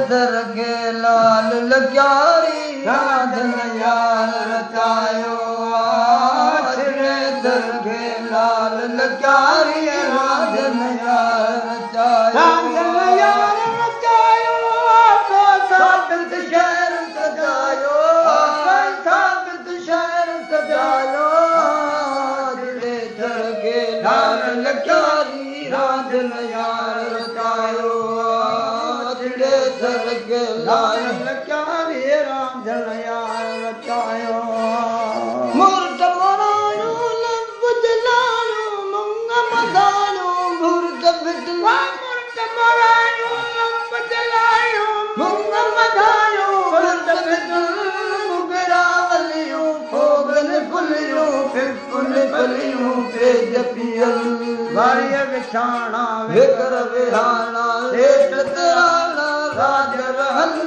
ٿر کي لال لڪياري راڌل يار رچايو آ. اڇڙي ٿر کي لال لڪياري راڌل يار رچايو راڌل يار رچايو آ. سو ثابت شهر سجايو آ. ثابت شهر سجايو آ. اڇڙي ٿر کي لال لڪياري راڌل يار رچايو آ. اڇڙي ٿر کي لال لڪياري راڌل يار رچايو آ. مورٽ موراڻو لب جلاڻو مڱ مڌاڻو ڀرت ڀٽ مورٽ موراڻو لب جلاڻو مڱ مڌاڻو ڀرت ڀٽ مگرا وليون ڦوڳل ڦليون ڦڦل ڦليون پيج پيل واريء وڇاڻا ويڪر وهاڻا ريٽ تراڻا راڄ رهن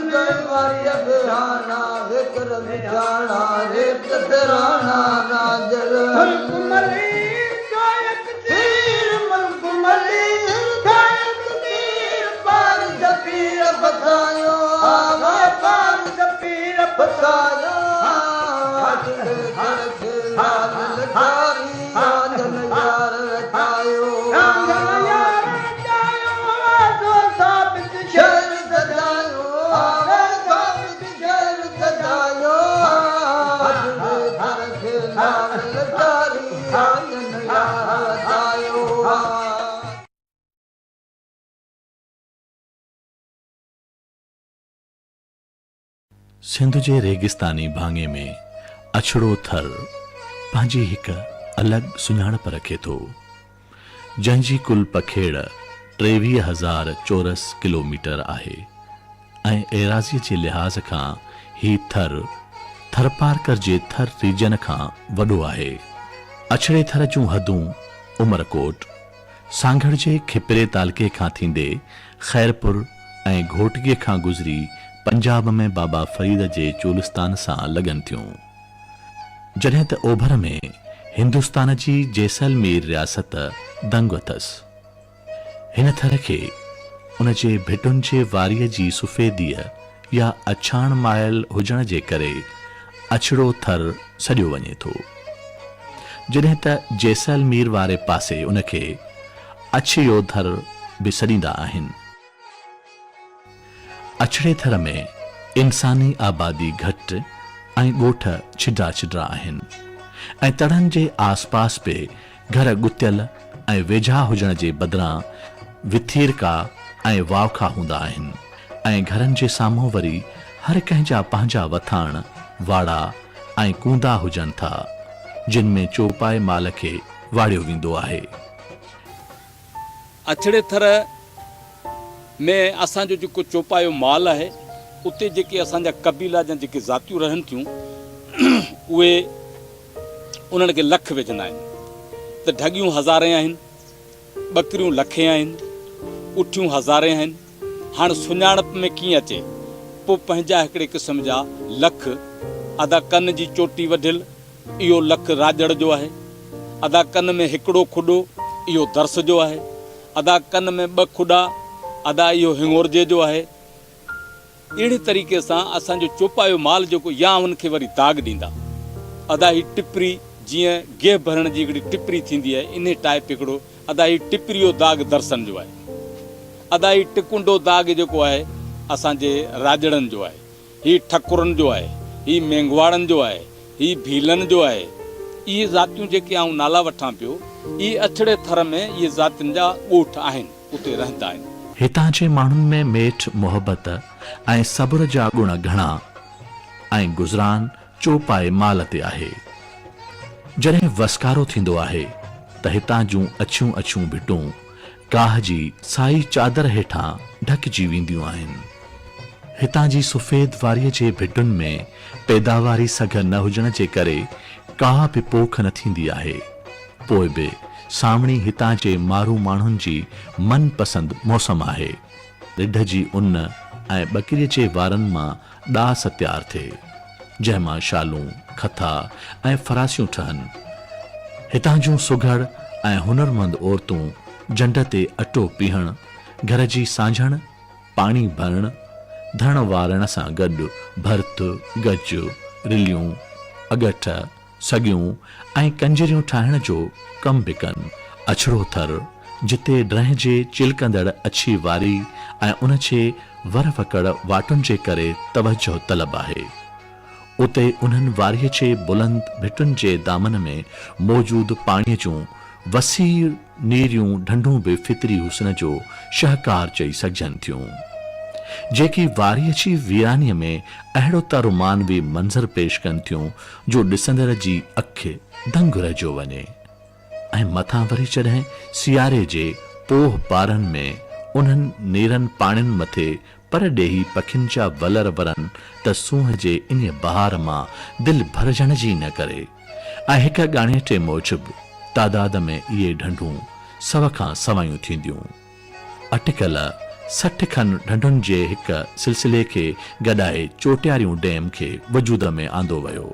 واريء وهاڻا ويڪر وڇاڻا ريٽ تراڻا راڄ رهن ملڪ ملير گائڪ تير ملڪ ملير گائڪ تير پار جپير پسايو پار جپير پسايو لال لڪاري راجل يار رچايو راجل يار رچايو سو ثابت شهر سجايو ثابت شهر سجايو لال لڪاري راجل يار رچايو. سنڌ جي ريگستاني ڀاڱي ۾ اڇڙو ٿر پنهنجي هڪ الڳ سڃاڻپ رکي ٿو، جنهن جي ڪل پکيڙ 23,000 چورس ڪلوميٽر آهي ۽ ايراضيء جي لحاظ کان هي ٿر ٿرپارڪر جي ٿر ريجن کان وڏو آهي. اڇڙي ٿر جون حدون عمرڪوٽ، سانگهڙ جي کپري تعلقي کان ٿيندي خيرپور ۽ گهوٽڪي کان گذري پنجاب ۾ بابا فريد جي چولستان سان لڳن ٿيون. جڏهن ته اوڀر ۾ هندستان جي جيسلمير رياست دنگ اٿس. هن ٿر کي ان جي ڀٽن جي واريء جي سفيديء يا اڇاڻ مائل هجڻ جي ڪري اڇڙو ٿر سڏيو وڃي ٿو. جڏهن ته جيسلمير واري پاسي ان کي اڇيوڌر به سڏيندا آهن. اڇڙي ٿر ۾ انساني آبادي گهٽ ۽ ڳوٺ ڇڊا ڇڊا آهن ۽ تڙن جي آسپاس به گهر ڳتيل ۽ ويجها هجڻ جي بدران وٿيرڪا ۽ واوکا هوندا آهن ۽ گهرن جي سامهون وري هر ڪنهن جا پنهنجا وٿاڻ، واڙا ۽ ڪوندا هجن ٿا، جن ۾ چوپائي مال کي واڙيو ويندو آهي. اڇڙي ٿر ۾ اسان جو جيڪو چوپايو مال آهي، اتي جيڪي اسان جا قبيلا يا جيڪي ذاتيون رهن ٿيون، اهي انهن کي لک وجهندا آهن ته ڍڳيون هزارين آهن، ٻڪريون لکين آهن، اٺيون هزارين آهن، هاڻ سڃاڻپ ۾ ڪيئن اچي؟ پوء پنهنجا هڪڙي قسم جا لک، ادا ڪن جي چوٽي وڍيل، اهو لک راڄڙ جو آهي، ادا ڪن ۾ هڪڙو کڏو، اهو درس جو آهي، ادا ڪن ۾ ٻه کڏا، ادا اهو هڱورجي جو آهي. اهڙي طريقي سان اسان جو چوپايو مال جيڪو يا ان کي وري داغ ڏيندا. ادا هي ٽپري جيئن گيهه ڀرڻ جي هڪڙي ٽپري ٿيندي آهي انهي ٽائيپ هڪڙو ادا هي ٽپريو داغ درسن جو آهي. ادا هي ٽڪنڊو داغ جيڪو آهي اسان جي راڄڙن جو آهي. هي ٺڪرن جو آهي. هي مينگهواڙن جو آهي. هي ڀيلن جو آهي. اهي ذاتيون جيڪي آئون نالا وٺان پيو اهي اڇڙي ٿر ۾ اهي ذاتين جا ڳوٺ آهن. اتي رهندا آهن. هتان جي ماڻهن ۾ ميٺ محبت ۽ صبر جا گڻ گهڻا ۽ گذران چوپائي مال تي آهي. جڏهن وسڪارو ٿيندو آهي ته هتان جون اڇيون اڇيون ڀٽون گاهه جي سائي چادر هيٺان ڍڪجي وينديون آهن. هتان جي سفيد واريء جي ڀٽن ۾ پيداواري سگهه نه هجڻ جي ڪري ڪا به پوک نه ٿيندي آهي. پوء به سانوڻي هتان جي مارو ماڻهن جي من پسند موسم آهي. رڍ جي ان ۽ ٻڪريء جي وارن مان ڏاس تيار ٿئي، جنهن مان شالون، کٿا ۽ فراسيون ٺهن. هتان جون سگهڙ ۽ هنرمند عورتون جنڊ تي اٽو پيهڻ، گهر جي سانجهڻ، پاڻي ڀرڻ، ڌڻ وارڻ سان گڏ ڀرت، گج، رليون، اڳٺ، سڳيون ۽ ڪنجريون ٺاهڻ جو ڪم به ڪن. اڇڙو ٿر، جتي ڊرنهه جي چلڪندڙ اڇي واري ۽ ان جي ور وڪڙ واٽن جي ڪري توجهه طلب آهي. اتي انهن واريء جي بلند ڀٽن جي دامن ۾ موجود پاڻيء جون وسيع نيريون ڍنڍون به فطري حسن جو شهڪار چئي سگهجن ٿيون، جيڪي واريء جي ويرانيء ۾ اهڙو ته رومانوي منظر پيش ڪن ٿيون جو ڏسندڙ جي اک دنگ رهجيو وڃي. ۽ مٿان وري جڏهن سياري جي پوهه پارن ۾ انهن نيرن پاڻين مٿي پرڏيهي پکين جا ولر ورن ته سونهن جي انهيء بهار مان دل ڀرجڻ جي نه ڪري ۽ هڪ ڳاڻيٽي موجب تعداد ۾ اهي ڍنڍون سو کان سوايون ٿينديون. اٽڪل 60 کن ڍنڍن جي هڪ سلسلي کي گڏائي چوٽياريون ڊيم کي وجود ۾ آندو ويو،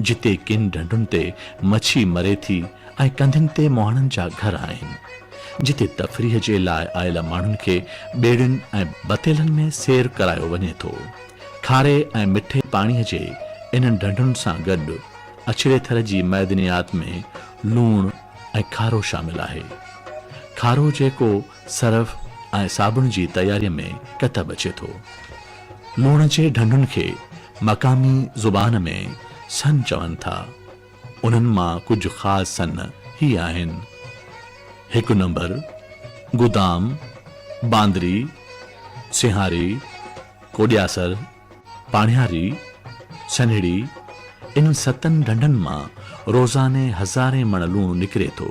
جتي ڪن ڍنڍن تي مڇي مري ٿي ۽ ڪنڌين تي مهاڻن جا گهر آهن، جتي تفريح جي لاء آيل ماڻهن کي ٻيڙين ۽ بتيلن ۾ سير ڪرايو وڃي ٿو. کاري ۽ مٺي پاڻيء جي انهن ڍنڍن سان گڏ اڇڙي ٿر جي معدنيات ۾ لوڻ ۽ کارو شامل آهي. کارو جيڪو سرف ۽ صابڻ جي تياريء ۾ ڪتب اچي ٿو. لوڻ جي ڍنڍن کي مقامي زبان ۾ سن چون ٿا. انهن مان ڪجهه خاص سن هي آهن، هڪ نمبر، گدام، باندري، سيهاري، ڪوڏياسر، پاڻياري، سنهڙي، انهن ستن ڍنڍن مان روزاني هزارين مڻ لوڻ نڪري ٿو،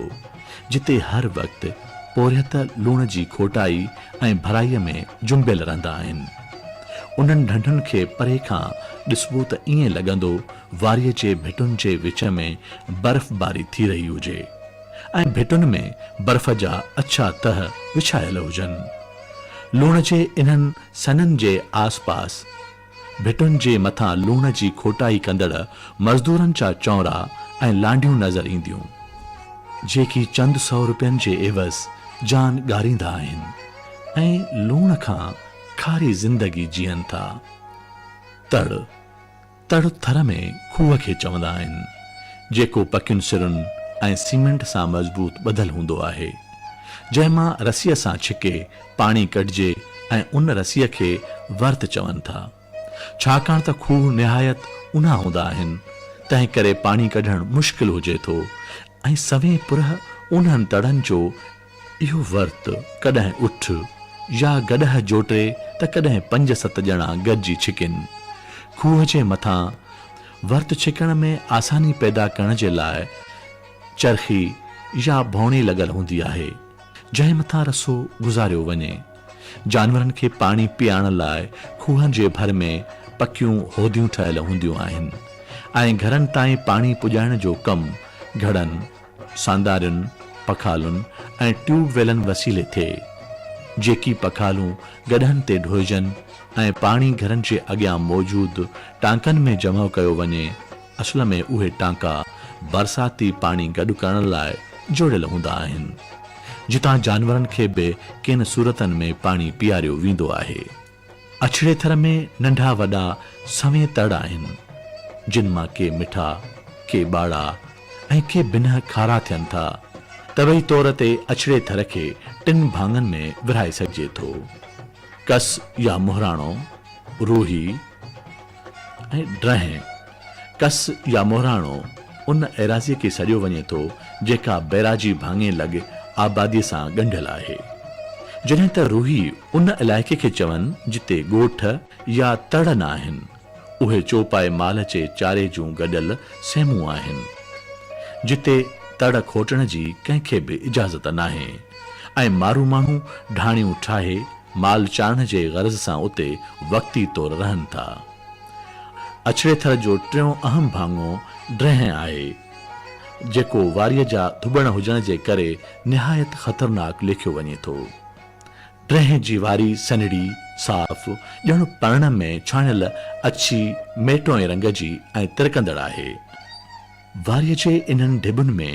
جتي هر وقت پورهيت لوڻ جي کوٽائي ۽ ڀرائيء ۾ جنبيل رهندا آهن. انهن ڍنڍن کي پري کان ڏسبو ته ائين لڳندو واريء جي ڀٽن جي وچ ۾ برفباري ٿي رهي هجي ۽ ڀٽن ۾ برف جا اڇا تهه وڇايل هجن. لوڻ جي انهن سنن جي آس پاس ڀٽن جي مٿان لوڻ جي کوٽائي ڪندڙ مزدورن جا چونرا ۽ لانڍيون نظر اينديون، جيڪي چند سئو روپين جي عيوض جان ڳاريندا آهن ۽ لوڻ کان کاري زندگي جيئن ٿا. تڙ. تڙ ٿر ۾ کوهه کي چوندا آهن، جيڪو پڪين سرن ۽ سيمينٽ سان مضبوط ٻڌل هوندو آهي، جنهن مان رسيء سان ڇڪي پاڻي ڪڍجي ۽ ان رسيء کي ورت چون ٿا. ڇاڪاڻ ته کوهه نهايت اونها هوندا آهن، تنهن ڪري پاڻي ڪڍڻ مشڪل هجي ٿو ۽ سوين پرهه اونهن تڙن جو اهو ورت ڪڏهن اٺ يا گڏهه جوٽي ته ڪڏهن پنج ست ڄڻا گڏجي ڇڪين. کوهه جي مٿان ورت ڇڪڻ ۾ آساني پيدا ڪرڻ جي لاء چرخي يا ڀوڻي لڳل هوندي آهي، جنهن مٿان رسو گذاريو وڃي. جانورن کي پاڻي پيارڻ لاء کوهن جي ڀر ۾ پڪيون هوديون ٺهيل هونديون آهن ۽ گهرن تائين پاڻي پڄائڻ جو ڪم گهڙن، ساندارين، پکالن ۽ ٽيوب ويلن وسيلي ٿئي. جيڪي پکالون گڏهن تي ڍوئجن ۽ پاڻي گهرن جي اڳيان موجود ٽانڪن ۾ جمع ڪيو وڃي، اصل ۾ اهي ٽانڪا برساتي پاڻي گڏ ڪرڻ لاء جوڙيل هوندا آهن، جتان جانورن کي به ڪن صورتن ۾ پاڻي پياريو ويندو آهي. اڇڙي ٿر ۾ ننڍا وڏا سوين تڙ آهن، جن مان ڪي مٺا، ڪي ٻاڙا ۽ ڪي بنهه کارا ٿين ٿا. طبعي طور تي اڇڙي ٿر کي ٽن ڀاڱن ۾ ورهائي سگهجي ٿو، ڪس يا مهراڻو، روهي ۽ ڊرنهه. ڪس يا مهراڻو ان ايراضيء کي سڏيو وڃي ٿو، جيڪا بئراجي ڀاڱي لڳ آباديء سان ڳنڍيل آهي. جڏهن ته روهي ان علائقي کي چون جتي ڳوٺ يا تڙ نه آهن. اهي چوپائي مال جي چاري جون گڏيل سيمون آهن، جتي تڙ کوٽڻ جي ڪنهن کي به اجازت ناهي ۽ مارو ماڻهو ڍاڻيون ٺاهي مال چارڻ جي غرض سان اتي وقتي طور رهن ٿا. اڇڙي ٿر جو ٽيون اهم ڀاڱو ڊرينهن آهي، جيڪو واريء جا ڌٻڻ هجڻ جي ڪري نهايت خطرناڪ ليکيو وڃي ٿو. ڊرينهن جي واري سنهڙي، صاف، ڄڻ پرڻ ۾ ڇاڻيل اڇي ميٽوئين رنگ جي ۽ ترڪندڙ آهي. واريء جي انهن ڍٻن ۾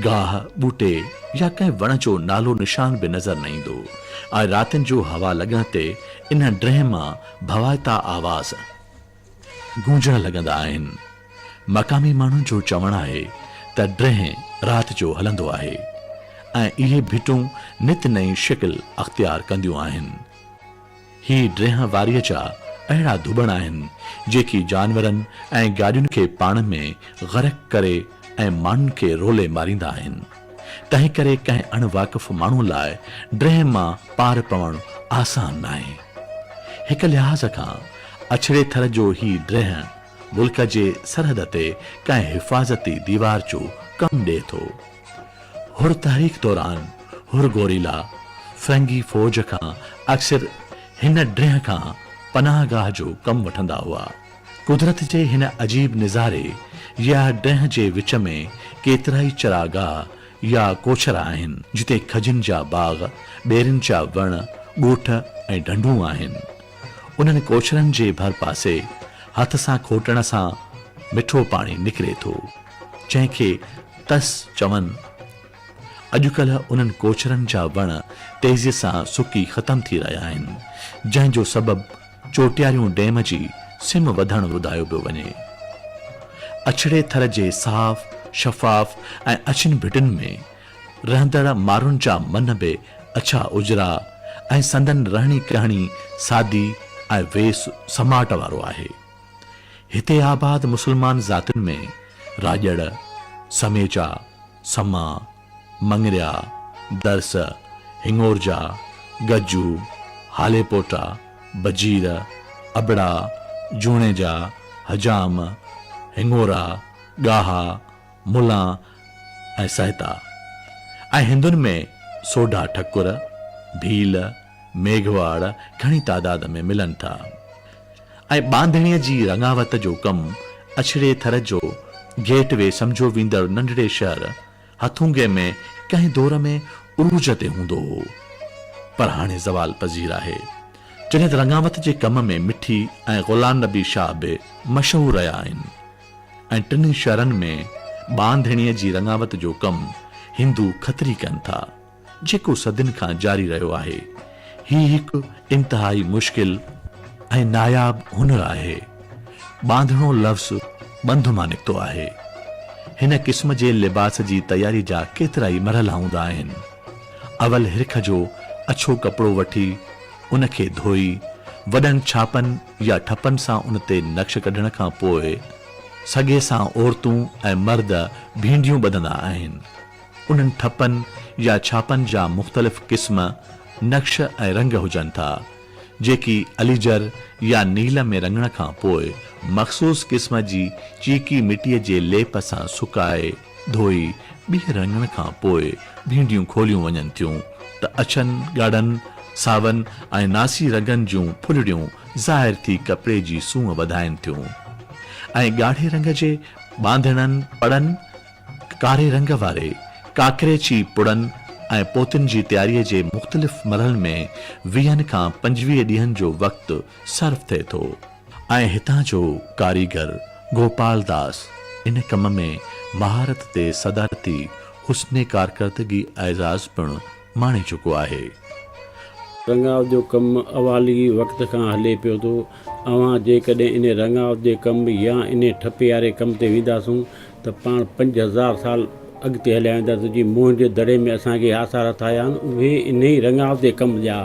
گاهه، ٻوٽي يا ڪنهن وڻ جو نالو نشان به نظر نه ايندو. ۽ راتين جو هوا لڳڻ تي ان ڊرينهن مان ڀوائتا آواز گونجڻ لڳندا آهن. مقامي ماڻهن جو چوڻ آهي ته ڊرينهن رات جو هلندو آهي ۽ اهي ڀٽون نت نئين شڪل اختيار ڪنديون آهن. هي ڊرينهن واريء جا اهڙا ڌٻڻ آهن، جيڪي جانورن ۽ گاڏين کي پاڻ ۾ غرق ڪري ۽ ماڻهن کي رولي ماريندا آهن. تنهنڪري ڪنهن اڻ واقف ماڻهو لاء ڊرينهن مان پار پوڻ آسان ناهي. هڪ لحاظ کان اڇڙي ٿر جو هي ڊرينهن ملڪ جي سرحد تي ڪنهن حفاظتي ديوار جو ڪم ڏئي ٿو. حر تحريڪ دوران حر گوريلا فرنگي فوج کان اڪثر هن ڊرينهن کان پناهه گاهه جو ڪم وٺندا هئا. قدرت جي هن عجيب نظاري يا ڊرينهن جي وچ ۾ ڪيترائي چراگاهه يا ڪوڇر آهن، جتي کجين جا باغ، ٻيرين جا وڻ، ڳوٺ ۽ ڍنڍون آهن. انهن ڪوڇرن جي ڀرپاسي هٿ سان کوٽڻ سان مٺو پاڻي نڪري ٿو. جنهن کي تس چون. اڄڪلهه انهن ڪوچرن جا وڻ تيزيء سان سڪي ختم ٿي رهيا آهن، جنهن جو سبب چوٽياريون ڊيم جي سم وڌڻ ٻڌايو پيو وڃي. اڇڙي ٿر جي صاف، شفاف ۽ اڇين ڀٽن ۾ رهندڙ مارون جا من به اڇا اجرا ۽ سندن رهڻي ڪهڻي سادي ۽ ويس سماٽ وارو آهي. هتي آباد مسلمان ذاتين ۾ راڄڙ، سميجا، سما، مڱريا، درس، هڱورجا، گجو، هاليپوٽا، بجير، ابڙا، جوڻيجا، حجام، هڱورا، ڳاها، ملان ۽ سهتا ۽ هندن ۾ سوڍا ٺڪر، ڀيل، ميگهواڙ گهڻي تعداد ۾ ملن ٿا. ۽ ٻانڌڻيء جي رڱاوت جو ڪم اڇڙي ٿر جو گيٽ وي سمجهيو ويندڙ ننڍڙي شهر هٿونگي ۾ ڪنهن دور ۾ عروج تي هوندو هو، پر هاڻي زوال پذير آهي. جڏهن ته رڱاوت جي ڪم ۾ مٺي ۽ غلام نبي شاهه به مشهور رهيا آهن ۽ ٽنهي شهرن ۾ ٻانڌڻيء جي رڱاوت جو ڪم هندو کتري ڪن ٿا. جيڪو صدين کان جاري رهيو آهي. هي هڪ انتهائي مشڪل ۽ ناياب هنر آهي. ٻانڌڻو لفظ ٻنڌ مان نڪتو آهي. هن قسم جي لباس جي تياري جا ڪيترائي مرحلا هوندا آهن. اول هرک جو اڇو ڪپڙو وٺي ان کي ڌوئي وڏن ڇاپن يا ٺپن سان ان تي نقش ڪڍڻ کان پوء سڳي سان عورتون ۽ مرد ڀينڊيون ٻڌندا آهن. انهن ٺپن يا ڇاپن جا مختلف قسم، نقش ۽ رنگ هجن ٿا، جيڪي اليجر يا نيل ۾ رڱڻ کان پوء مخصوص قسم جي چيڪي مٽيء جي ليپ سان سڪائي، ڌوئي، ٻيهر رڱڻ کان پوء ڀينڊيون کوليون وڃن ٿيون ته اڇن، ڳاڙهن، ساون ۽ ناسي رنگن جون ڦلڙيون ظاهر ٿي ڪپڙي جي سونهن وڌائين ٿيون ۽ ڳاڙهي رنگ جي ٻانڌڻن، پڙن، ڪاري رنگ واري ڪاڪريچي پڙن ۽ پوتين جي تياريء جي مختلف مرحلن ۾ ويهن کان 25 ڏينهن جو وقت صرف ٿئي ٿو. ۽ هتان جو ڪاريگر گوپال داس ان ڪم ۾ مهارت تي صدارتي حسن ڪارڪردگي اعزاز پڻ ماڻي چڪو آهي. رڱاوت جو ڪم اوائلي وقت کان هلي پيو ٿو. اوهان جيڪڏهن انهي رڱاوت جي ڪم يا انهي ٺپي واري ڪم تي وينداسون ته پاڻ 5000 سال اڳتي هليا وينداسون جي موهن جي دڙي ۾ اسان کي آثار هٿ آيا آهن اهي انهي رڱاوت جي ڪم جا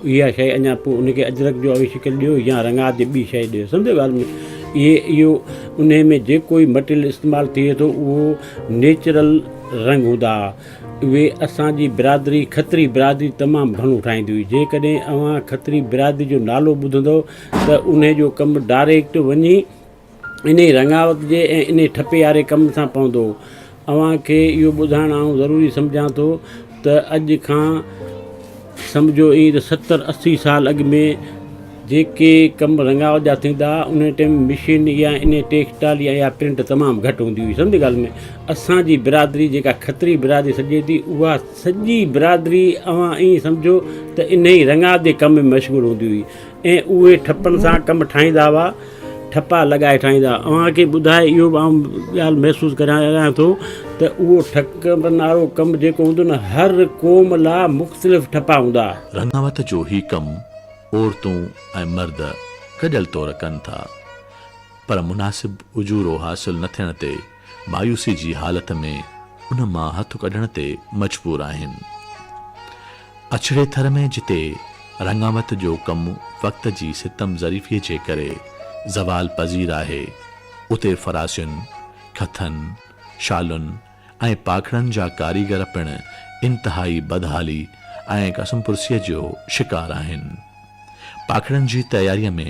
اها شيء اڃا پوء ان کي اجرڪ جو اوهين شڪل ڏيو يا رڱاوت جي ٻي شيء ڏيو سمجهو ڳالهه ۾ اهي اهو انهي ۾ جيڪو ئي مٽيريل استعمال ٿئي ٿو اهو نيچرل رنگ هوندا اهي اسان جي برادري کتري برادري تمام گهڻو ٺاهيندي هئي جيڪڏهن اوهان کتري برادري جو نالو ٻڌندو ته انهي جو ڪم ڊائريڪٽ وڃي انهي رڱاوت جي ۽ انهي ٺپي واري ڪم سان پوندو هو. اوهان کي اهو ٻڌائڻ آئون ضروري سمجهان ٿو ته اڄ کان سمجهو ائين ته ستر اسي سال اڳ ۾ جيڪي ڪم رڱاوت جا ٿيندا هئا انهي ٽائيم مشين يا انهي ٽيڪسٽائل يا اها پرنٽ تمام گهٽ هوندي هئي سمجهه ڳالهه ۾ اسان جي برادري جيڪا کتري برادري سڏجي ٿي اها سڄي برادري اوهان ائين سمجهو ته انهي رڱاوت جي ڪم ۾ مشغول هوندي هئي ۽ اهي ٺپن سان ڪم ٺاهيندا هئا، ٺپا لڳائي ٺاهيندا هئا. اوهان کي ٻڌائي اهو به آئون ڳالهه محسوس ڪريان ٿو ته اهو ٺڪن وارو ڪم جيڪو هوندو نه هر قوم لا مختلف ٺپا هوندا. رڱاوت جو هي ڪم عورتون ۽ مرد گڏيل طور ڪن ٿا، پر مناسب اجورو حاصل نه ٿيڻ تي مايوسي جي حالت ۾ ان مان هٿ ڪڍڻ تي مجبور آهن. اڇڙي ٿر ۾ جتي رڱاوت جو ڪم وقت جي ستم ظريفيء جي ڪري زوال پذير آهي، اتي فراسين، کٿن، شالن ۽ پاکڙن جا ڪاريگر پڻ انتهائي بدحالي ۽ ڪسمپرسيء جو شڪار آهن. پاکڙن جي تياريء ۾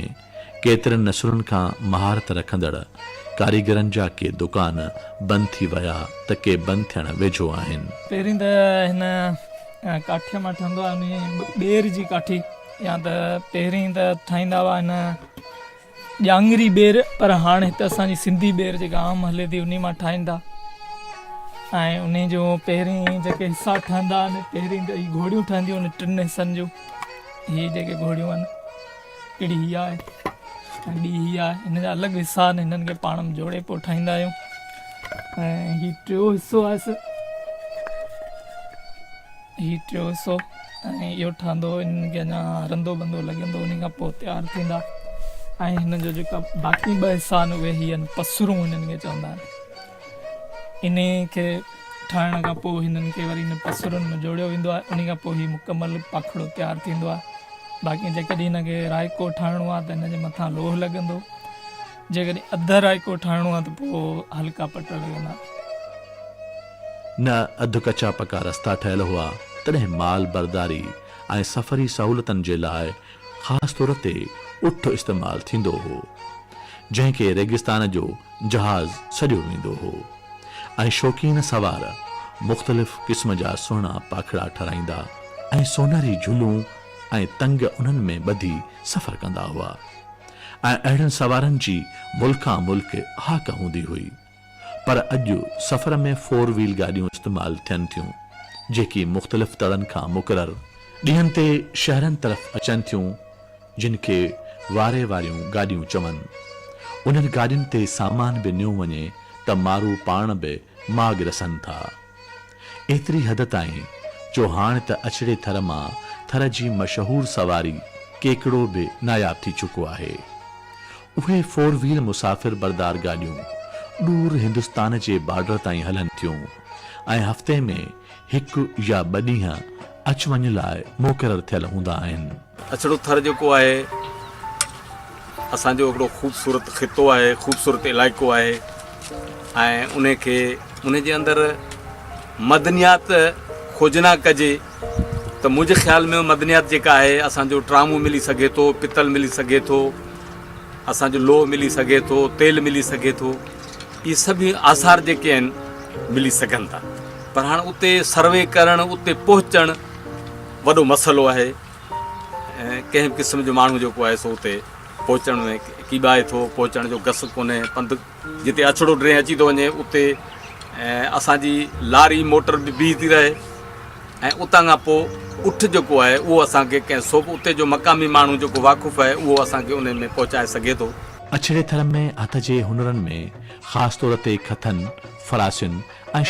ڪيترن نسلن کان مهارت رکندڙ ڪاريگرن جا ڪي دڪان بند ٿي ويا ته ڪي بند ٿيڻ ويجهو آهن. پهرين ته هن ڪاٺيء مان ٺهندو آهي انهيء ٻير جي ڪاٺي يا ته پهرين ته ٺاهيندا هئا هن ڄاڱري ٻير پر هاڻ هت اسان جي سنڌي ٻير جيڪا عام هلي ٿي انهي مان ٺاهين ٿا ۽ انهي جو پهرين جيڪي حصا ٺهندا آهن پهرين ته هي گهوڙيون ٺهنديون آهن ٽن حصن جون هي جيڪي گهوڙيون آهن هڪڙي هي آهي ۽ ٻي هي آهي هن جا الڳ حصا آهن هنن کي پاڻ ۾ جوڙي پوء ٺاهيندا آهيون ۽ هي ٽيو حصو آهي هي ٽيو حصو ۽ اهو ٺهندو انهن کي اڃا رندو بندو لڳندو ان کان پوء تيار ٿيندا ۽ هن جو جيڪا باقي ٻه حصا آهن اهي هي آهن پسرون هنن کي چوندا آهن انهي کي ٺاهڻ کان پوء هنن کي وري هن پسرن ۾ جوڙيو ويندو آهي ان کان پوء هي مڪمل پاکڙو تيار ٿيندو آهي باقي جيڪڏهن هن کي رائڪو ٺاهڻو آهي ته هن جي مٿان لوهه لڳندو جيڪڏهن اڌ رائڪو ٺاهڻو آهي ته پوء هلڪا پٽ لڳندا. نه اڌ ڪچا پڪا رستا ٺهيل هئا، تڏهن مال برداري ۽ سفري سهولتن جي لاء خاص طور تي اٺ استعمال ٿيندو هو، جنهن کي ريگستان جو جهاز سڏيو ويندو هو ۽ شوقين سوار مختلف قسم جا سهڻا پاکڙا ٺهرائيندا ۽ سونهري جهلون ۽ تنگ انهن ۾ ٻڌي سفر ڪندا هئا ۽ اهڙن سوارن جي ملڪان ملڪ هاڪ هوندي هئي. پر اڄ سفر ۾ فور ويل گاڏيون استعمال ٿين ٿيون، جيڪي مختلف تڙن کان مقرر ڏينهن تي شهرن طرف اچن ٿيون، جن کي واري واريون گاڏيون چون. انهن گاڏين تي سامان به نيو وڃي ته مارو پاڻ به ماڳ رسن ٿا. ايتري حد تائين جو هاڻ ته اڇڙي ٿر مان ٿر جي مشهور سواري ڪيڪڙو به ناياب ٿي چڪو آهي. اهي فور ويل مسافر بردار گاڏيون ڏور هندستان جي بارڊر تائين هلن ٿيون ۽ هفتي ۾ هڪ يا ٻه ڏينهن اچ وڃ لاء مقرر ٿيل هوندا آهن. اڇڙو ٿر جيڪو آهي اسان جو هڪڙو خوبصورت خطو آهي، خوبصورت علائقو آهي ۽ انهي کي انهي جي اندر مدنيات کوجنا ڪجي ته منهنجي خيال ۾ مدنيات جيڪا آهي اسان جو ٽرامو ملي سگهي ٿو، پتل ملي سگهي ٿو، اسان جو لوهه ملي سگهي ٿو، تيل ملي سگهي ٿو، اهي سڀ آثار جيڪي آهن ملي سگهن ٿا پر هاڻ اتي سروي ڪرڻ اتي پهچڻ وڏو مسئلو آهي ڪنهن به قسم جو ماڻهو جيڪو آهي سو اتي پهچڻ ۾ ڪيٻائي ٿو پهچڻ جو گس ڪونهي پنڌ جتي اڇڙو ڊرين اچي ٿو وڃي اتي اسان جي لاري موٽر به بيهي ٿي رهي ۽ اتان کان پوء اٺ جيڪو آهي اهو اسان کي ڪنهن سوپ اتي جو مقامي ماڻهو جيڪو واقف آهي اهو اسان کي ان ۾ پهچائي سگهي ٿو. اڇڙي ٿر ۾ هٿ جي هنرن ۾ خاص طور تي کٿن، فراسين ۽.